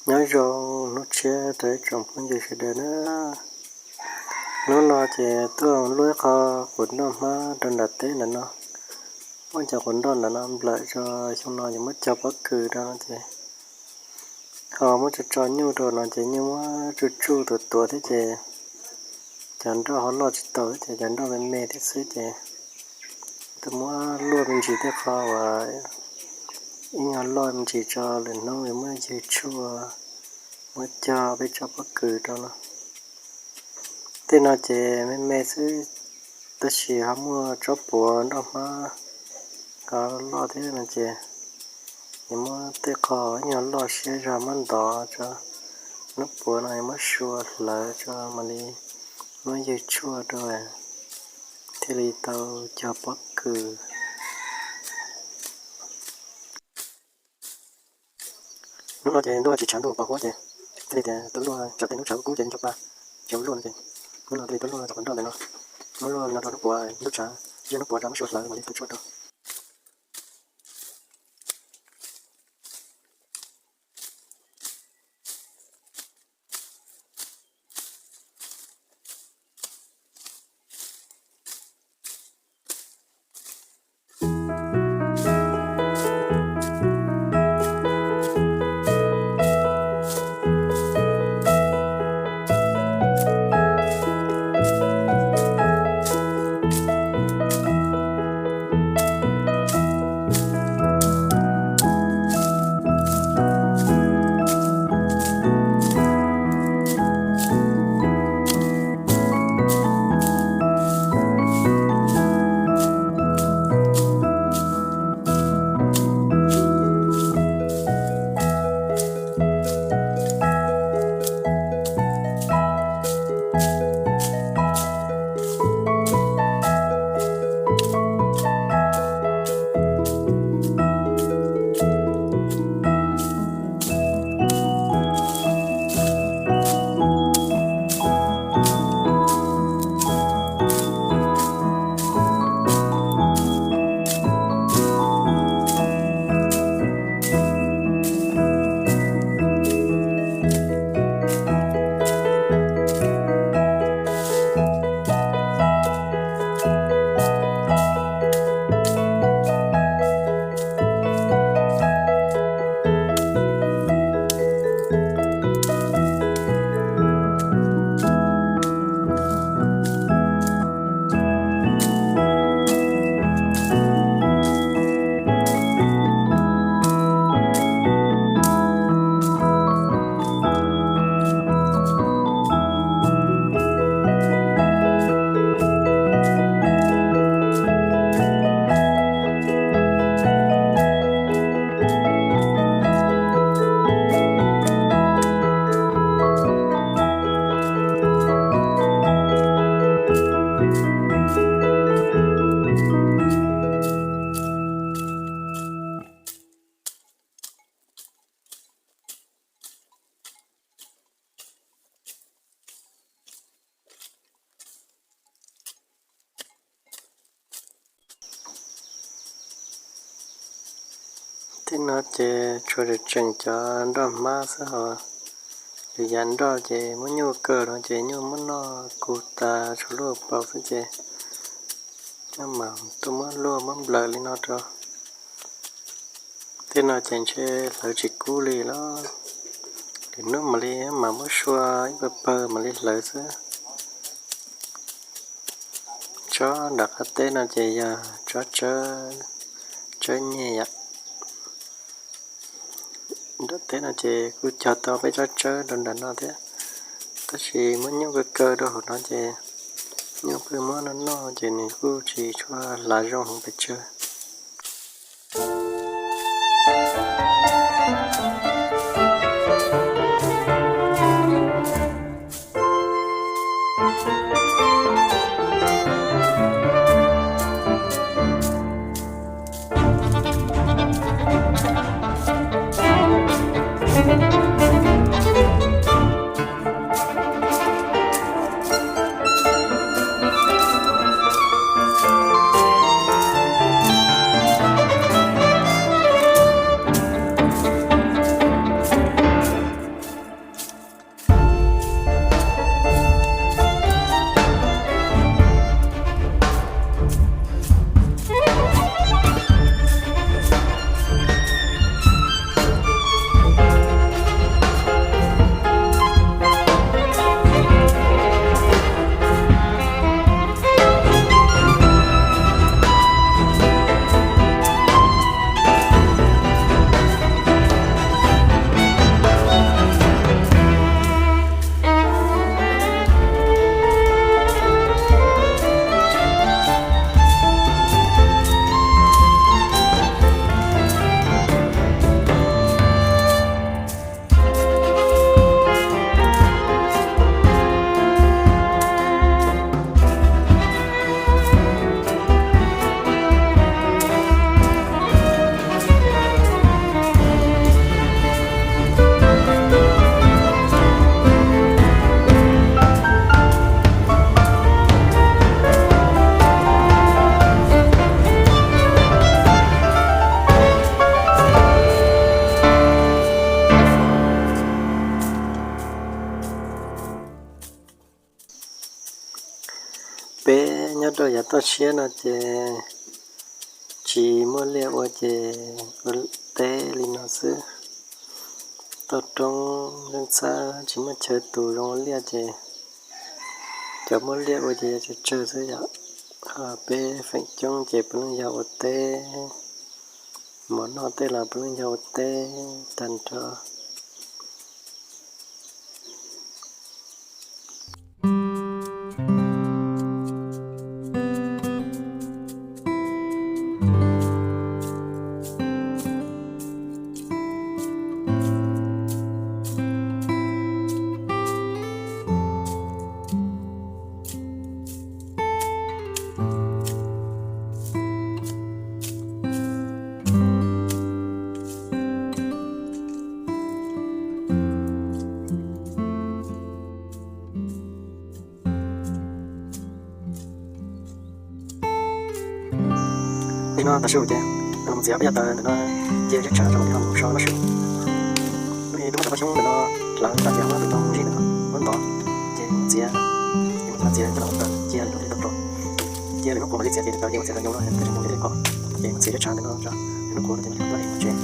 Nyob zoo hnub tshiab rau ib tsoom phooj ywg sawv daws na. Hnub no ces tuaj luaj ib qho quav nroj hmab rau nram teb ntawm no. Muab cov quav nroj ntawm no nplawm tso, xyoo no ces muab cog pob kws rau no ces ho muab tso tso nyuj rau no ces nyuj muab tsuj tsuj tuav tuav thiab ces cov nroj ho loj tsis tau thiab ces cov nroj me me thiab xwb ces tuaj muab luaj me ntsis tej qho uas ib nyuag loj me ntsis tso, lwm hnub muab ywg tshuaj, muab cog peb tsob pob kws rau no. Tej no ces me me xwb, tab sis ho muaj tsob puav nroj hmab ho loj thiab no ces yuav muab tej qho ib nyuag loj siab zog muab ntov tso, nub puav no yuav muab sua hlawv tso mam li muab ywg tshuaj rau thiaj li tau cog pob kws. Hnub no ces ntuj tsis tshav ntuj pos huab ces thiaj li tias tuaj luaj, tsam tej hnub tshav kub kub ces ncho pa ces ua luaj no ces hnub no thiaj li tuaj luaj cov quav nroj ntawm no, muab luaj no rau nub puav, ntuj tshav, ib hnub puav rau muab sua hlawv mam li tu tshuaj rau. Tej no ces tshuav tseem cov nroj hmab xwb hos, lwm yam nroj ces muab nyuj kaw no ces nyuj muab noj kub tas tshuav luaj paus xwb ces mam tuaj muab luaj muab nplawm li no rau. Tej no ces ntshe hlawv tsis kub li los, lwm hnub mam li mam muab sua ib pawg pawg mam li hlawv xwb. Tsob nram qab teb no ces yog tsob tsawb, tsawb nyeg yom. Nram teb no ces kuj cog tau peb tsob tsawb rau nram no thiab, tab sis muab nyuj kaw kaw rau hauv no ces nyuj pheej muab noj noj ces nws kuj tsis tshua hlav zoo heev pes tsawg. Nyob rau yav toj siab no ces tsis muaj liaj ua ces ua teb li no xwb. Toj roob ntxhab ntxhab tsis muaj chaw tus zoo ua liaj ces cov muaj liaj ua ces yuav tsawg tsawg xwb yom. Ho peb feem coob ces puav leej yog ua teb, mov noj tej los puav leej yog ua teb tag nrho. Li no tam sim ces nws mus txiav peb yog taws ntawm no, cia zeb tshav rau li no mus so noj su. Lub ib lub tau pab xyoob ntawm no hlawv tas ces muab tus ntoo zib ntawm no muab ntov, ces mus txiav, ces mus txiav coj los ua taws cia lwm lub teb tau rau, cia lwm lub qhuav mam li txiav ces taws ces mus txiav taws nyoos no taws zoo li tej qhov, ces mus txiav zeb tshav ntawm no rau lwm lub qhuav no ces mam li tuaj ev mus tsev.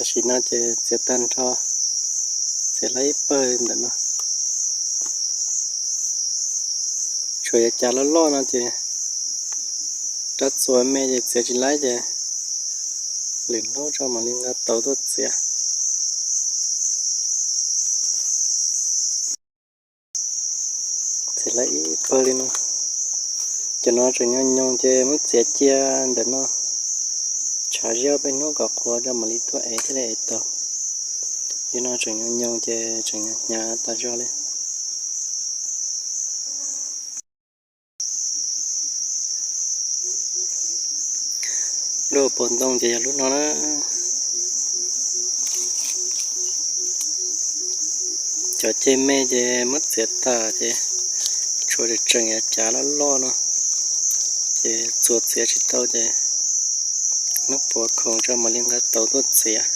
Tam sim no ces txiav tag nrho, txiav lawm ib pawg ntawm no. Tshuav yav cav loj loj no ces rab txuas me ces txiav tsis laib ces lwm hnub tso mam li nqa tau tuaj txiav. Txiav lawm ib pawg li no. Cov no tseem nyoos nyoos ces muab txiav cia ntawm no, tshav ziab peb hnub kom qhuav tso mam li tuaj ev thiaj li ev tau. Li no tseem nyoos nyoos ces tseem hnyav tas zog li. Lub hauv paus ntoo ces yog lub no na. Cov ceg me ces muab txiav tas ces tshuav tseem yav cav loj loj no, ces txuas txiav tsis tau ces Hnub puav khoom tso mam li nqa tau tuaj txiav.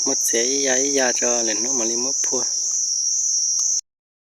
Muab txiav ib ya ib ya tso lwm hnub mam li muab phua.